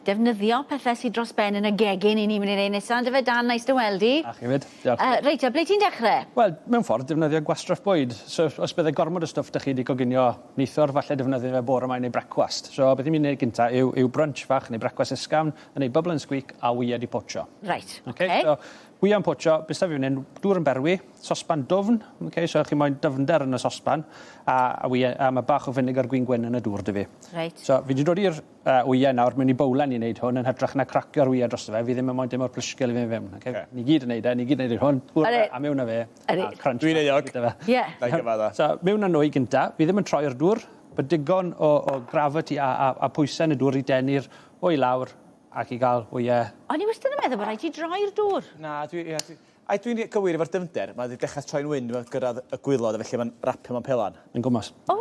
Defnyddio pethau sydd dros ben yn y gegin i ni'n mynd i wneud nesaf, yndyfe Dan, neis dy weld di. A chi 'fyd, diolch. Reit te, ble ti'n dechrau? Wel, mewn ffordd, defnyddio gwastraff bwyd. So, os bydde gormod o stwff 'da chi 'di coginio neithiwr, falle defnyddio fe bore 'ma i wneud brecwast. So, beth ni'n mynd i wneud gynta yw, yw brunch fach, neu brecwast ysgafn, yn neud bubble and squeak a wyau 'di potsio. Reit, oce. Okay. So, wyau'n potsio, beth sydd fi fan hyn, dŵr yn berwi, sosban dwfn, okay, so chi moyn dyfnder yn y sosban, a, a, wyau, a mae bach o finegr gwin gwyn yn y dŵr 'da fi. Reit. So, fi 'di dod i'r wyau nawr mewn i bowlen i wneud hwn yn hytrach na cracio'r wyau drosto fe. Fi ddim yn moyn dim o'r plisgel i fynd fewn. Okay? Okay. Ni gyd yn neud e, ni gyd yn neud hwn, hwn a mewn â fe. A crunch. Dwi'n euog. Ie. Na i gyfadda. So, mewn â nwy gynta, fi ddim yn troi'r dŵr, bod digon o, o gravity a, a, a pwysau yn y dŵr i denu'r wy lawr ac i gael wyau. O'n i wastad yn meddwl bod rhaid ti droi'r dŵr. Na, dwi, ie, dwi, a dwi'n gywir efo'r dyfnder, mae wedi dechrau troi'n wyn, mae'n gyrraedd y gwylod, a felly mae'n rapio mewn pelan. Yn gwmws. O,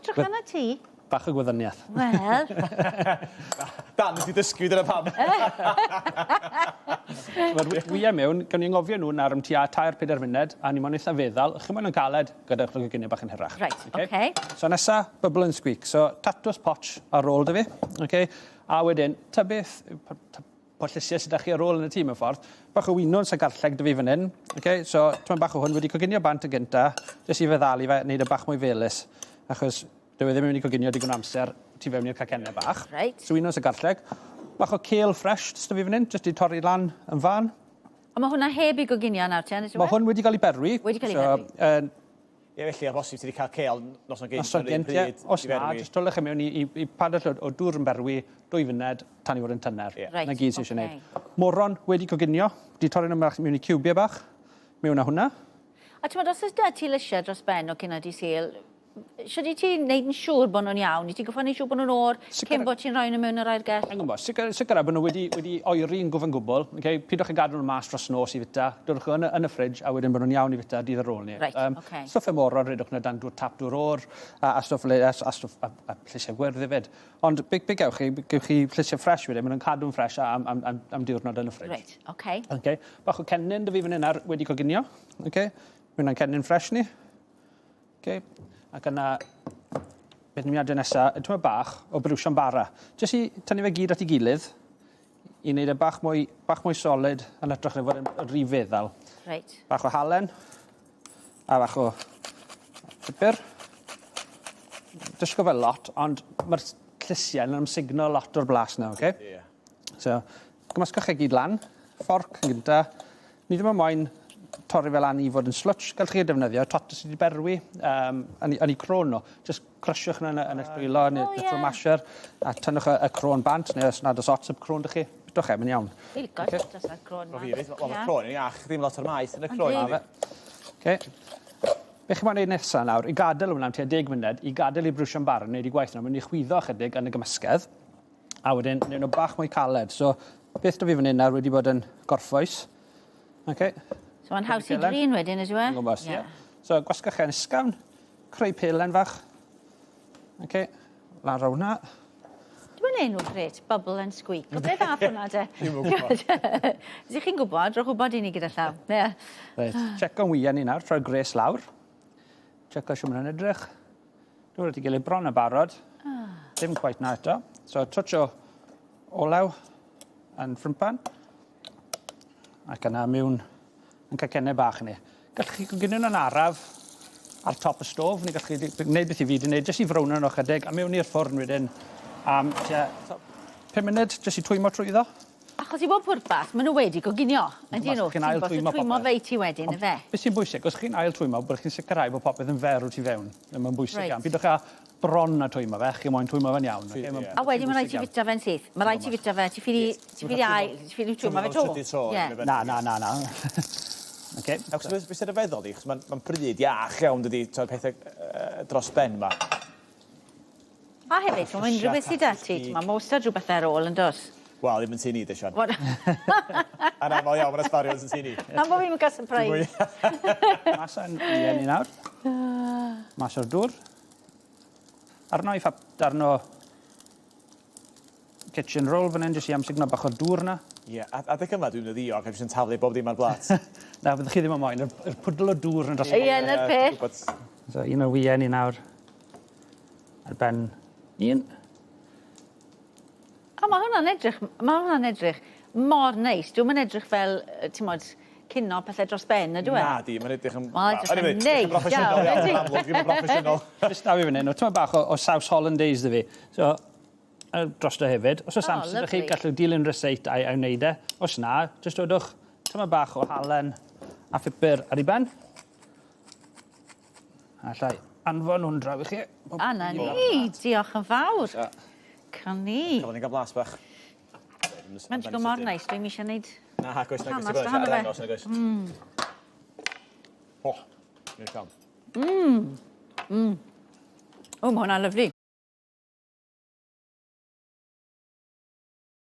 drych arna ti. Bach o gwyddoniaeth. Wel. Dan, nes i dysgu, dyna pam. Mae'r wyau mewn, gawn ni anghofio nhw nawr am tua 3-4 munud, a ni moyn eitha feddal. Chi moyn yn galed, gadewch nhw goginio bach yn hirach. Right, oce. Okay. So nesa, bubble and squeak. So, tatws potch ar ôl 'da fi. Okay. A wedyn, ta beth, po llysiau sydd 'da chi ar ôl yn y tŷ mewn ffordd. Bach o winwns a garlleg 'da fi fan hyn. Okay, so, tymaid bach o hwn wedi coginio bant yn gynta, jyst i feddalu fe, wneud e bach mwy felys. Achos dyw e ddim yn mynd i coginio digon o amser tu fewn i'r cacennau bach. Reit. So winwns a garlleg. Bach o kale fresh jyst 'da fi fan hyn, jyst i torri lan yn fan. A mae hwnna heb i goginio nawr te, Mae hwn wedi cael ei berwi. Wedi cael ei berwi. So, Ie, felly, o bosib ti wedi cael cêl noson gynt. Noson gynt, ie. Os na, jyst twlwch e mewn i, i, i padell o, o dŵr yn berwi, dwy funed, tan i fod yn tyner. Yeah. Right, Na gyd sydd eisiau okay. gwneud. Moron wedi coginio, wedi torri nhw mewn i ciwbiau bach, mewn â hwnna. A ti'n meddwl, os oes da ti lysiau dros ben o cyn di Sul, Shwd i ti wneud yn siŵr bod nhw'n iawn? I ti goffo wneud siŵr bod nhw'n oer cyn bod ti'n rhoi nhw mewn yr oergell? Yn gwybod, sicr, sicrhau bod nhw wedi, wedi oeri yn gwfn gwbl. Okay? Pidwch yn gadw nhw mas dros nos i fita. Dodwch nhw yn, yn y ffridge a wedyn bod nhw'n iawn i fita dydd ar ôl ni. Right, okay. Stwff y moron, rhedwch nhw dan dŵr tap dŵr oer, a, a stwff, a, a, stwff, a, a llysiau gwyrdd hefyd. Ond be, be gewch chi, gewch chi llysiau ffres wedyn, maen nhw'n cadw'n ffres am, am, am, am diwrnod yn y ffridge. Right, okay. Okay. Bach o cennin 'da fi fan hyn ar wedi coginio. Okay. Mae hwnna'n cennin ffres ni. Okay. Ac yna, beth ni'n mynd i adio nesa, y tyma bach o briwsion bara. Jyst i tynnu fe gyd at ei gilydd, i wneud e bach mwy, bach mwy solid yn hytrach na fod yn rhy feddal. Reit. Bach o halen, a bach o pupur. Dysgo fe lot, ond mae'r llysiau yn amsugno lot o'r blas na, oce? Okay? Yeah. So, gymysgwch e gyd lan, fforc yn gynta. Ni ddim yn moyn torri fe lan i fod yn slwtsh. Gallwch chi defnyddio totes sydd wedi berwi um, yn, yn ei crôn nhw. Just crysiwch nhw yn, yn eich dwylo neu oh, yeah. masher a tynnwch y, y crôn bant neu os nad oes ots y crôn dych chi. Dwch e, mae'n iawn. Fi'n licio okay. totes a'r crôn ma. Wel, mae'r crôn yn iach, ddim lot o'r maes yn y crôn. Okay. Be chi'n moyn neud nesa nawr, i gadael hwnna am tua 10 munud, i gadael i brwsio'n barod, wneud i gwaith nawr, mae'n i chwyddo chydig yn y gymysgedd. A wedyn, neud nhw bach mwy caled. So, beth dw fi fan hyn nawr wedi bod yn gorffwys. Okay. So mae'n haws i drin wedyn, ydw e? Yn gwybod, ie. Yeah. So, gwasgwch e'n ysgafn, creu pelen fach. Okay. Lan raw hwnna. Dwi'n enw gret, Bubble and Squeak. O beth ddath hwnna de? Dwi'm yn gwybod. Ydych chi'n gwybod, rhowch wybod i ni gyda llaw. Yeah. Reit, check o'n wyau ni nawr, troi'r gres lawr. Check o siwm yn edrych. Dwi wedi gilydd bron yn barod. Ah. Dim quite na eto. So, twtsh o olew yn ffrympan. Ac yna mewn yn cacennau bach ni. Gallwch chi goginio nhw'n araf ar top y stof, neu gallwch chi gwneud beth i fi wedi gwneud, jyst i frownio nhw chydig, a mewn i'r ffwrn wedyn am tua 5 munud, jyst i twymo trwyddo. Achos i bob pwrpas, maen nhw wedi goginio, yndyn nhw? Chi'n ail twymo popeth. Twymo fe i ti wedyn, ife? Beth sy'n bwysig, os chi'n ail twymo, bod chi'n sicrhau bod popeth yn ferw tu fewn. Mae'n bwysig right. iawn. Pidwch â bron a twymo fe, chi moyn twymo fe'n iawn. Okay? Yeah. A wedyn mae'n rhaid ti fita fe'n syth. Mae'n rhaid ti fita fe, ti ffili, ti ffili ail, ti ffili twymo fe to. Na, na, na, na. Okay. Ac beth sy'n rhyfeddol di, achos mae'n ma bryd iach iawn dydi, pethau uh, dros ben ma. A hefyd, t'mo' ma' unrhyw beth sy 'da ti, t'mo' ma' wastad rhywbeth ar ôl yndos? Wel, ddim yn tŷ ni de, Sian. Anaml iawn ma' 'na sbarions yn tŷ ni. Pam bo' fi'm yn ca'l sypreis? Mas â'n wyau ni nawr. Mas o'r dŵr. Arno i ffap darn o kitchen roll fan 'yn jyst i amsugno bach o'r dŵr 'na. Ie, a adeg yma dwi'n mynd yn ddiog a jyst yn taflu bob dim ar blat. Na, fyddwch chi ddim yn moyn, yr, yr pwdl o dŵr yn dros. Ie, 'na'r peth. So, un o'r wyau ni nawr ar ben un. A mae mae hwnna'n edrych, mae hwnna'n edrych mor neis. Dwi'm yn edrych fel, ti'n modd, cino pethau dros ben, ydw e? Na di, mae'n edrych yn... Mae'n edrych yn neis iawn. Yn amlwg, ddim yn broffesiynol. Jyst daw i fyny, no, tyma bach o, o saws hollandaise dda fi. So, drosto hefyd. Os oes oh, amser chi, gallwch dilyn ryseit a'i, a'i wneud e. Os na, jyst dodwch tyma bach o halen a phupur ar ei ben. Alla i anfon hwn draw i chi. A na ni, diolch yn fawr. Can ni. Cael ni'n gael blas bach. Mae'n digwydd mor neis, dwi'n eisiau gwneud Na, nag oes, nag oes, nag oes, nag oes, nag oes. O, ni'n llawn. O, mae hwnna'n lyfli.